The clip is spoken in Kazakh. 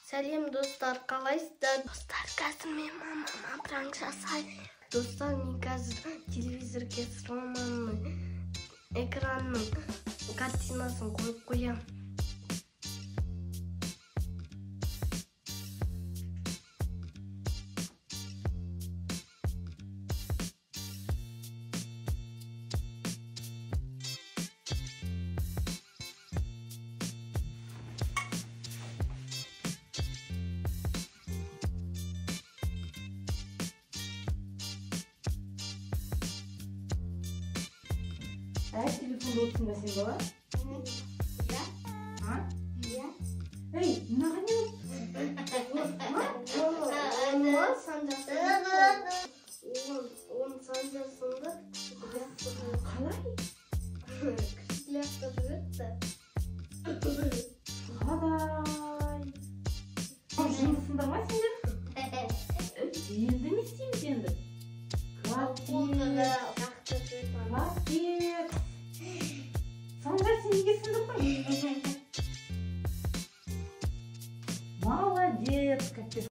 Сәлем достар, қалайсыздар? Достар, қазір мен мамама пранк жасаймын. Достар, мен қазір телевизорге Романның экранның картинасын қойып қоямын. Әй, телефонда отырсың ба сен, бала? Иә. А? Иә. Ей, мынаған не болды? Оны сан жасында. Он сан жасында күшік лақтырып. Қалай? Күшік лақтырып жіберді. Қалай? Жындысыңдар ма сендер? Енді не істейміз енді? Капец. Капец. Санжар, сен неге сындырдың? Молодец, капец.